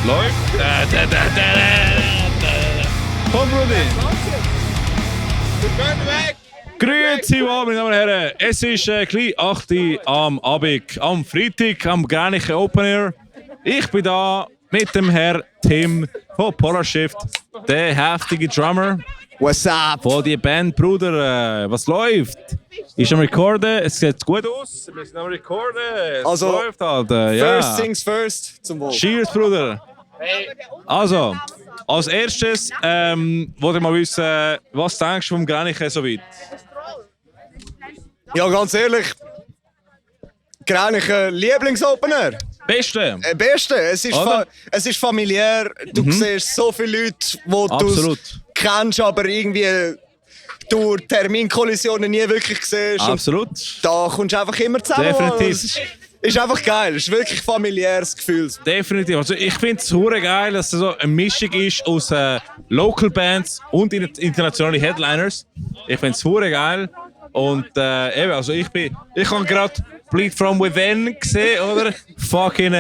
Läuft. Komm, Brudi. Wir gehen weg! Grüezi, meine Damen und Herren. Es ist gleich 8 Uhr am Abend, am Freitag, am Gränichen Open Air. Ich bin da mit dem Herr Tim von Polar Shift, der heftige Drummer. What's up? Von die Band, Bruder. Was läuft? Ist am Recorden, es sieht gut aus. Wir sind am Recorden. Es Also, läuft halt. Ja. First things first, zum Wohl. Cheers, Bruder. Also, als erstes wollte ich mal wissen, was denkst du vom Gränichen so weit? Ja, ganz ehrlich, Gränichen Lieblingsopener. Beste. Beste, Oder? es ist familiär, du siehst so viele Leute, die du Absolut. kennst, aber irgendwie durch Terminkollisionen nie wirklich siehst. Und Absolut. da kommst du einfach immer zusammen. Definitiv. Es ist einfach geil, es ist wirklich familiäres Gefühl. Definitiv. Also ich finde es hure geil, dass es so eine Mischung ist aus Local Bands und internationale Headliners. Ich finde es hure geil. Und eben, also ich habe gerade Bleed From Within gesehen, oder? Fucking,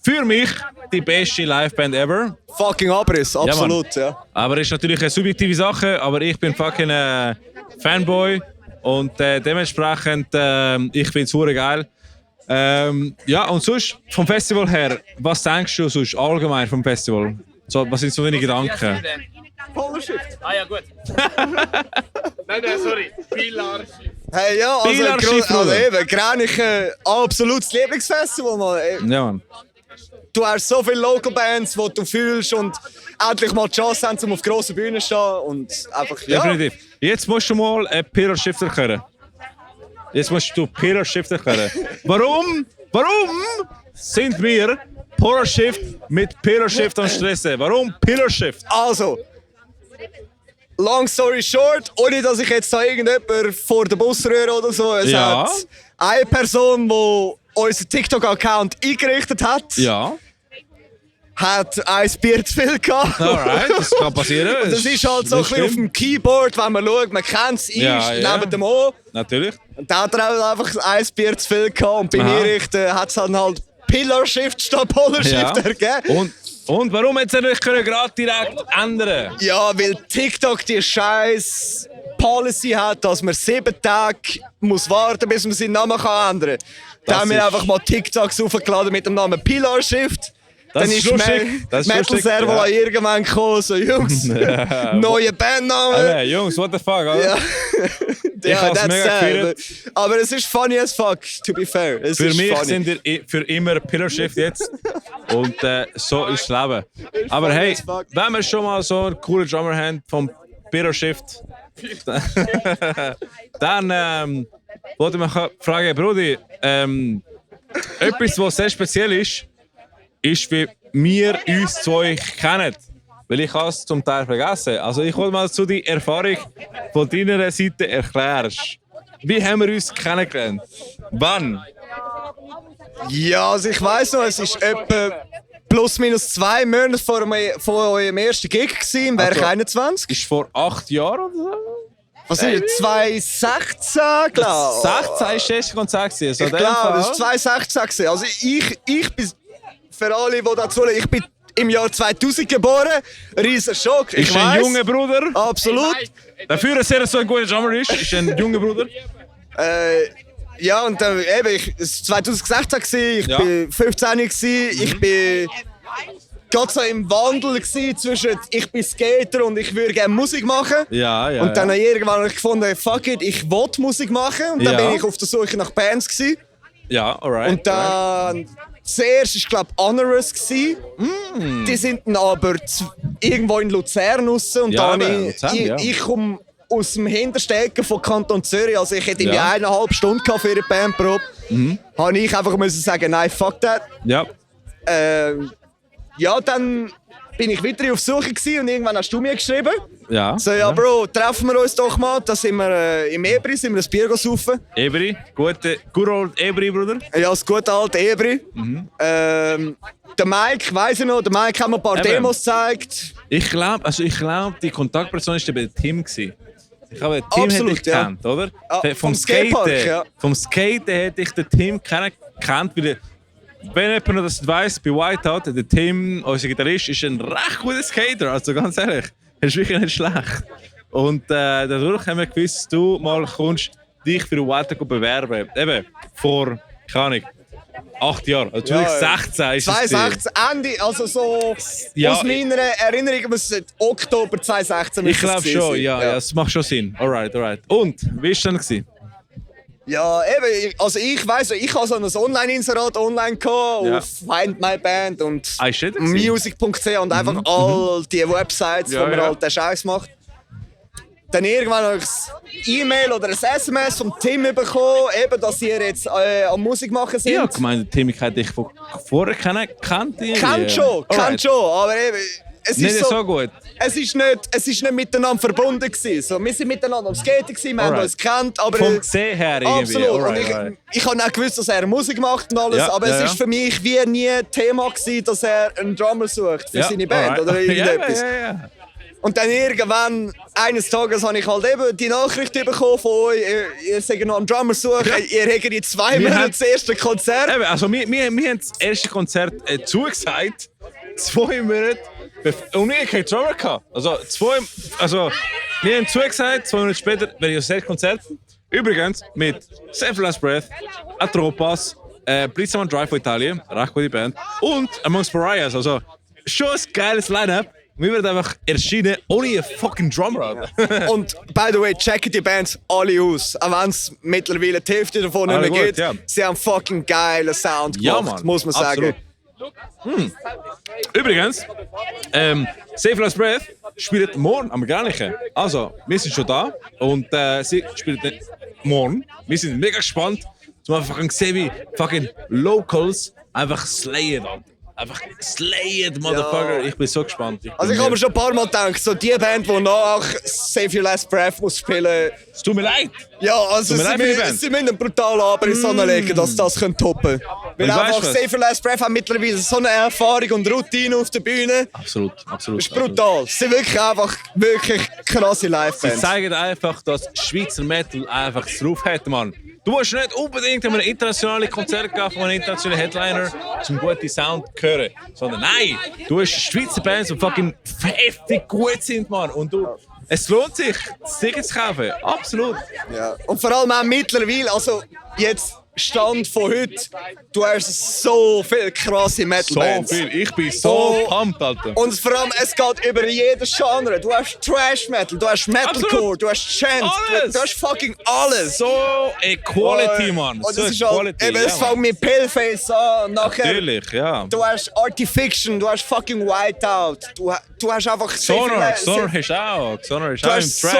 für mich die beste Liveband ever. Fucking Abriss, absolut, ja. Aber es ist natürlich eine subjektive Sache, aber ich bin fucking Fanboy und dementsprechend, ich finde es hure geil. Ja, und sonst, vom Festival her, was denkst du sonst allgemein vom Festival? So, was sind so deine Gedanken? Polar Shift. Ah ja, gut. nein, sorry. Pilar Shift. Hey, ja, also, Pilar Shift, also Bruder. eben, Gränichen, absolutes Lieblingsfestival, Mann. Ja, Mann. Du hast so viele Local Bands, die du fühlst und endlich mal die Chance haben, um auf grosser Bühne zu stehen und einfach, ja. Definitiv. Jetzt musst du mal Pilar Shift erklären. Jetzt musst du Pilar Shift erklären. Warum sind wir Polar Shift mit Pilar Shift am Stressen? Warum Pilar Shift? Also, long story short, ohne dass ich jetzt da irgendjemand vor den Bus rühre oder so, es Ja. hat eine Person, die unseren TikTok-Account eingerichtet hat, Ja, hat ein Bier zu viel gehabt. alright, das kann passieren. Und das ist halt so ein bisschen auf dem Keyboard, wenn man schaut, man kennt es, Ja, ja. neben dem O. Natürlich. Und da hat er auch einfach ein Bier zu viel gehabt. Und bei Aha. mir hat es dann halt Pillar Shift statt Polar Ja. Shift ergeben. Und warum hätte er nicht gerade direkt ändern? Ja, weil TikTok die scheiß Policy hat, dass man 7 Tage muss warten, bis man seinen Namen ändern kann. Da haben wir ist- einfach mal TikToks aufgeladen mit dem Namen Pillar Shift. Das Dann ist ist lustig. Das ist Metal lustig, Servo ja. irgendwann gekommen, so Jungs, neue Bandnamen. Alter, Jungs, what the fuck, oder? Ja. Ja, hab's that's mega sad. gefeiert. Aber es ist funny as fuck, to be fair. Es Für ist mich funny. sind ihr für immer Pillar Shift jetzt. Und so ist das Leben. Aber hey, as fuck. wenn wir schon mal so einen coolen Drummer haben vom Pillar Shift, dann wollte ich mich fragen, Brudi, etwas, was sehr speziell ist, wie wir uns zwei kennen. Weil ich es zum Teil vergessen. Also ich wollte mal zu die Erfahrung von deiner Seite erklärst. Wie haben wir uns kennengelernt? Wann? Ja, also ich weiss noch, es war etwa plus minus 2 Monate vor eurem ersten Gig gewesen, im Werk Also- 21. Ist vor 8 Jahren oder so? Was ist das? 2016, glaube 16 ist das erste Konzert gewesen. So ich. in dem glaube, Fall. es war 2016 gewesen. Also ich bin, für alle, die dazu ich bin im Jahr 2000 geboren. Riesen Schock, ich Ist ein weiss. junger Bruder. Absolut. Dafür, dass er so ein guter Drummer ist ein junger Bruder. Ja, und dann eben, es war 2016 gewesen, ich Ja. bin 15 gewesen, ich bin gerade so im Wandel gewesen zwischen ich bin Skater und ich würde gerne Musik machen. Ja, ja. Und dann ja. habe ich irgendwann gefunden, fuck it, ich will Musik machen. Und dann Ja. bin ich auf der Suche nach Bands gewesen. Ja, alright. Und dann zuerst war glaube ich Honorous gewesen. Die sind dann aber irgendwo in Luzern raus. Und Ja, dann eben, Luzern, ja. ich komme aus dem hintersten Ecke von Kanton Zürich. Also ich hätte irgendwie Ja. 1,5 Stunden gehabt für ihre Bandprobe. Habe ich einfach müssen sagen, nein, fuck that. Ja. Ja, dann bin ich wieder auf Suche gewesen und irgendwann hast du mir geschrieben. Ja. So, ja Bro, treffen wir uns doch mal. Da sind wir im Ebri, sind wir ein Bier saufen. Ebri. Good old Ebri, Bruder. Ja, das gute alte Ebri. Der Mike, weiss ich noch, der Mike hat mir ein paar Eben. Demos gezeigt. Ich glaube, die Kontaktperson war der Tim gewesen. Ich habe den Tim Absolut, hätte ich ja. gekannt, oder? Ah, Vom vom Skatepark, Skaten. ja. Vom Skaten hätte ich den Tim gekannt, weil wenn jemand noch das weiss, bei Whiteout, der Tim, unser Gitarrist, ist ein recht guter Skater, also ganz ehrlich. Er ist wirklich nicht schlecht. Und dadurch haben wir gewusst, dass du mal kommst, dich für Whiteout bewerben. Eben, vor, keine Ahnung, 8 Jahren. Also 2016 ist es. 2016, Ende, also so Ja, aus meiner Erinnerung muss es Oktober 2016 Ich glaube gewesen schon, sein. ja, das macht schon Sinn. Alright. Und, wie war es dann? Ja, eben, also ich weiss, ich habe so ein Online-Inserat online gehabt, Ja. auf Find My Band und Ist das gewesen? music.ch und einfach all die Websites, Ja, wo man ja. halt den Scheiß macht. Dann irgendwann habe ich ein E-Mail oder ein SMS vom Tim bekommen, eben, dass ihr jetzt am Musik machen sind. Ich habe gemeint, Tim, ich hätte dich von vorher kennt. Kennt schon, aber eben, es Nicht ist so gut. Es ist nicht miteinander verbunden gewesen. So, wir sind miteinander am Skaten gewesen, wir haben Alright. uns gekannt, aber Vom Gesehen her irgendwie. absolut. Alright. Und ich habe auch gewusst, dass er Musik macht und alles, Ja, aber es ja. ist für mich wie nie Thema gewesen, dass er einen Drummer sucht für seine Band alright. oder irgendetwas. Ja. Und dann irgendwann, eines Tages habe ich halt eben die Nachricht bekommen von euch, ihr seid noch einen Drummer suchen, ihr habt in 2 Wir Monaten haben- das erste Konzert. Eben, also wir haben das erste Konzert zugesagt, 2 Monate, und wir hatten keinen Drummer gehabt. Also wir haben zugesagt, 2 Monate später wäre das erste Konzert. Übrigens mit Save Last Breath, Atropas, Please Someone Drive von Italien, recht gute Band, und Amongst Pariahs. Also schon ein geiles Line-Up. Wir werden einfach erschienen ohne einen fucking Drummer. Und by the way, checken die Bands alle aus. Auch wenn es mittlerweile die Hälfte davon nicht Alle mehr gut, gibt. ja. Sie haben fucking geilen Sound Ja, gemacht, Mann. muss man Absolut. sagen. Übrigens, Save Last Breath spielt morgen am Gleichen. Also, wir sind schon da und sie spielt morgen. Wir sind mega gespannt, um einfach zu sehen, wie fucking Locals einfach slayen. Alter. Einfach slayen, Motherfucker. Ich bin so gespannt. Also ich habe mir schon ein paar Mal gedacht, so die Band, die nach Save Your Last Breath muss spielen. Es tut mir leid. Ja, also Tut mir leid für die sie Band. müssen einen brutalen Aber in die Sonne legen, dass sie das toppen können. Weil Und weißt einfach was? Save Your Last Breath haben mittlerweile so eine Erfahrung und Routine auf der Bühne. Absolut. Das ist brutal. Sie sind wirklich einfach krasse Sie Live-Bands. zeigen einfach, dass Schweizer Metal einfach es drauf hat, Mann. Du musst nicht unbedingt an einem internationalen Konzert gehen von einem internationalen Headliner, um guten Sound zu hören. Sondern nein, du hast Schweizer Bands, die fucking heftig gut sind, Mann. Und es lohnt sich, das Ticket zu kaufen. Absolut. Ja. Und vor allem auch mittlerweile, also jetzt Stand von heute, du hast so viele krasse So Metal-Bands. viel. Ich bin so Oh. pumped, Alter. Und vor allem, es geht über jedes Genre. Du hast Trash-Metal, du hast Metalcore, Absolut. du hast Chant, Alles. du hast fucking alles. So Equality, Mann. Und So es ist halt, Equality. eben, es ja, fängt mit Paleface an, nachher natürlich, ja. du hast Artifiction, du hast fucking Whiteout, du hast einfach Sonar so viel... ist auch. Sonar ist Du auch im hast Trash.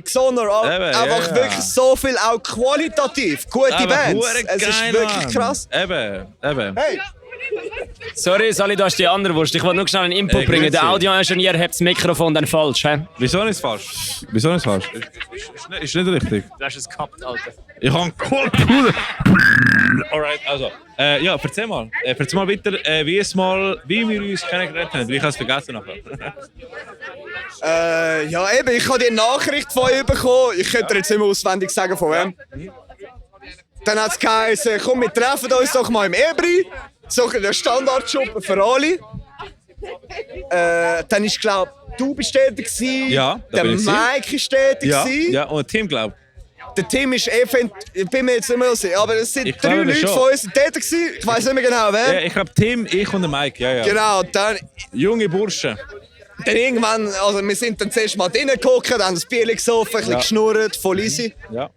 Sonar, Eben, einfach ja. wirklich so viel, auch qualitativ, gute Aber Bands. hure Es ist geil, wirklich Mann. krass. Eben. Hey, Sorry, Sali, du hast die andere Wurst. Ich wollte nur schnell einen Input Ey, bringen. grüezi. Der Audioingenieur hat das Mikrofon dann falsch. He? Wieso nicht falsch? Wieso nicht falsch? Ist nicht richtig. Du hast es gehabt, Alter. Ich habe cool. Alright, also. Ja, erzähl mal weiter, wie wir uns kennengelernt haben. Ich habe es vergessen nachher. ja eben, ich habe die Nachricht von euch bekommen. Ich könnte dir jetzt nicht mehr auswendig sagen, von wem. Dann hat es geheißen, komm, wir treffen uns doch mal im Ebri. So der Standardschuppen für alle. Dann ist, glaube ich, du bist tätig gewesen. Ja, da der bin ich Mike ist tätig gewesen. Ja, und Team, glaube Der Tim ist ich bin mir jetzt nicht mehr sicher, aber es sind Ich 3 glaube Leute schon. von uns tätig gewesen. Ich weiß nicht mehr genau wer. ja. Ich glaube Tim, ich und der Mike, ja. Genau, dann Junge Burschen. irgendwann, also wir sind dann zuerst mal drinnen geguckt, haben das Bier gesoffen, ein bisschen Ja. geschnurrt, voll easy. Ja.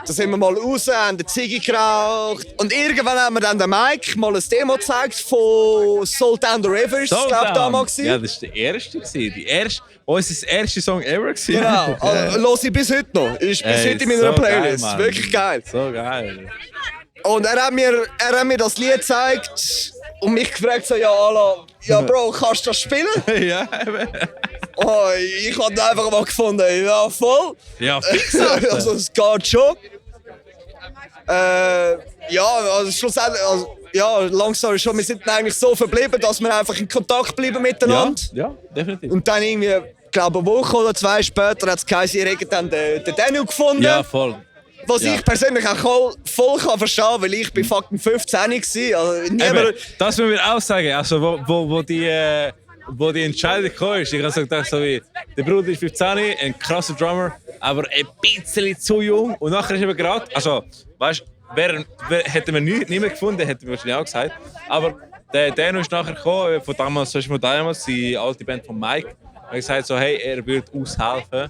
Dann sind wir mal raus, haben eine Ziege geraucht. Und irgendwann haben wir dann den Mike mal ein Demo gezeigt von Soul Down the River, ist das, glaube ich, damals. Ja, das war der erste. Unser erster Song ever. Genau, also, höre ich bis heute noch. Ist bis heute in meiner so Playlist. geil, Mann. Wirklich geil. So geil. Und er hat mir das Lied gezeigt und mich gefragt, so, ja Bro, kannst du das spielen? ja, eben. Oh, ich habe einfach mal gefunden, ja voll. Ja, fix, Alter. Also es geht schon. Ja, also schlussendlich, ja, long story short, wir sind eigentlich so verblieben, dass wir einfach in Kontakt bleiben miteinander. Ja, definitiv. Und dann irgendwie, ich glaube eine Woche oder 2 später hat es geheißen, ihr hättet dann den Daniel gefunden. Ja, voll. was ich persönlich auch voll kann verstehen, weil ich bin fucking 15 war. Also niemand... Das müssen wir auch sagen. Also, wo die Entscheidung kam, ich habe so gedacht, so wie, der Bruder ist 15, ein krasser Drummer, aber ein bisschen zu jung. Und nachher ist eben gerade, also, weißt du, hätten wir niemand gefunden, hätten wir wahrscheinlich auch gesagt. Aber der Dano ist nachher gekommen, von damals, die alte Band von Mike. Er hat gesagt, so, hey, er würde aushelfen.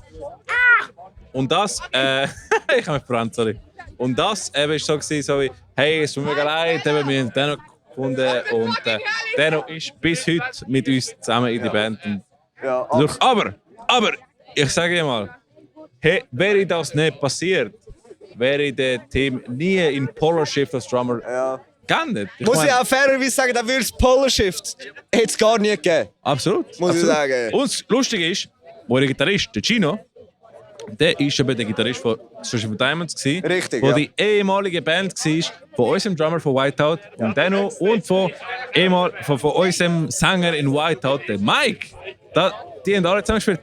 Und das, ich habe mich verbrannt, sorry. Und das ist so gewesen, so wie, hey, es tut mir mega leid, wir haben Dano gefunden und Dano ist bis heute mit uns zusammen in die Band. Ja, Aber, ich sage dir mal, hey, wäre das nicht passiert, wäre der Team nie in Polar Shift als Drummer geändert. Muss ich auch fairerweise sagen, da würde es Polar Shift hätte es gar nie gegeben. Absolut. Muss ich sagen. Und das Lustige ist, wo der Gitarrist, der Gino, der ist eben der Gitarrist von Social Diamonds gewesen, Richtig, wo ja. die ehemalige Band war von unserem Drummer von Whiteout und Dano und von unserem Sänger in Whiteout, der Mike. Die haben alle zusammen gespielt.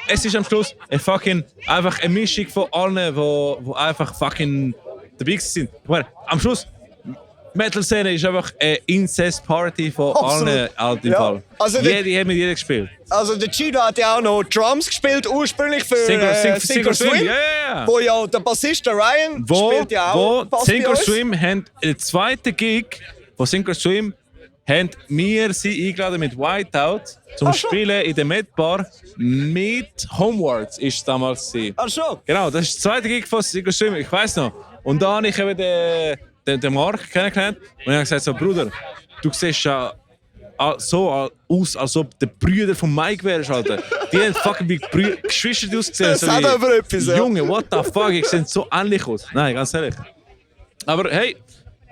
Es ist am Schluss einfach eine Mischung von allen, die einfach fucking dabei sind. Ich meine, am Schluss Metal-Szene ist einfach eine Incest-Party von allen alten Ja. Fall. Also Jede hat mit jedem gespielt. Also der Gino hat ja auch noch Drums gespielt, ursprünglich für Sink or Swim. Ja. Wo ja der Bassist der Ryan spielt ja auch Bass Sink bei or uns. Swim haben den zweiten Gig von Sink or Swim haben wir sie eingeladen mit Whiteout zum Spielen in der Medbar mit Homewards ist es damals gewesen. Ach schon? Genau, das ist der zweite Gig von Sink or Swim, ich weiss noch. Und da habe ich eben den Mark kennengelernt und ich habe gesagt so, Bruder, du siehst ja so aus, als ob der Brüder von Mike wärst, Alter. Die haben fucking wie Geschwister ausgesehen. Das hat aber etwas, ja. Junge, what the fuck, ich sehe so ähnlich aus. Nein, ganz ehrlich. Aber hey,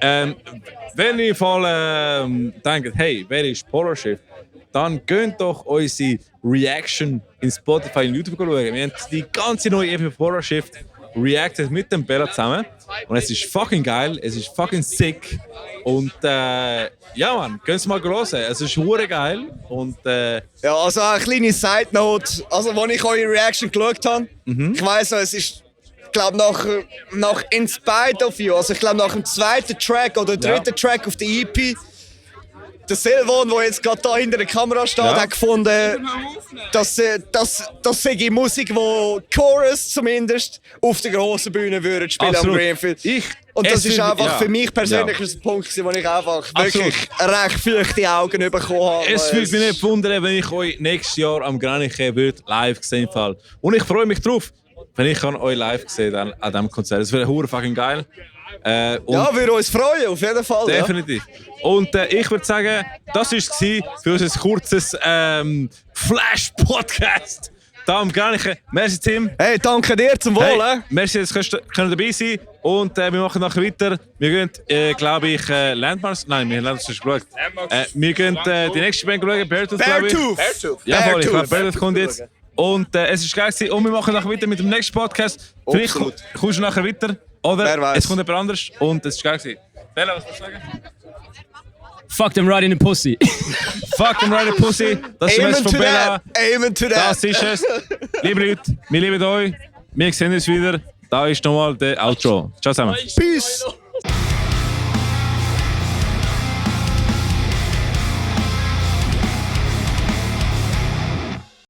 wenn ihr voll denkt, hey, wer ist Polar Shift, dann könnt doch unsere Reaction in Spotify und YouTube schauen. Wir haben die ganze neue EP Polar Shift reacted mit dem Bella zusammen. Und es ist fucking geil, es ist fucking sick. Und ja man, könnt es mal hören. Es ist hure geil. Und Ja, also eine kleine Side-Note. Also, als ich eure Reaction geschaut habe, ich weiss noch, es ist, ich glaube, nach In Spite of You, also ich glaube, nach dem zweiten Track oder dritten Track auf der EP, der Silvan, der jetzt gerade da hinter der Kamera steht, hat gefunden, dass sei Musik, die Chorus zumindest auf der grossen Bühne würden spielen am Greenfield. Und das ist einfach für mich persönlich ein Punkt, wo ich einfach wirklich recht feuchte Augen bekommen habe. Es würde mich nicht wundern, wenn ich euch nächstes Jahr am Graniche live sehen würde. Und ich freue mich drauf, wenn ich euch live sehe an diesem Konzert. Das wäre hure fucking geil. Ja, würde uns freuen, auf jeden Fall. Definitiv. Ja. Und ich würde sagen, das war es für unser kurzes Flash-Podcast. Da am Graniche. Merci, Tim. Hey, danke dir zum Wohl. Hey, merci, dass ihr dabei sein. Und wir machen nachher weiter. Wir gehen, glaube ich, Landmarks. Nein, wir haben Landmarks schon geschaut. Wir gehen die nächste Band schauen, Beartooth, glaube ich. Beartooth. Ja, voll, ich glaube, Beartooth kommt jetzt. Und es ist geil gewesen. Und wir machen nachher weiter mit dem nächsten Podcast. Vielleicht kommst du nachher weiter. Oder es kommt jemand anderes. Und es ist geil gewesen. Bella, was willst du sagen? Fuck them right in the pussy. Fuck them right in the pussy. Das ist die Message von Bella. Amen to that. Das ist es. Liebe Leute, wir lieben euch. Wir sehen uns wieder. Da ist nochmal der Outro. Ciao zusammen. Peace.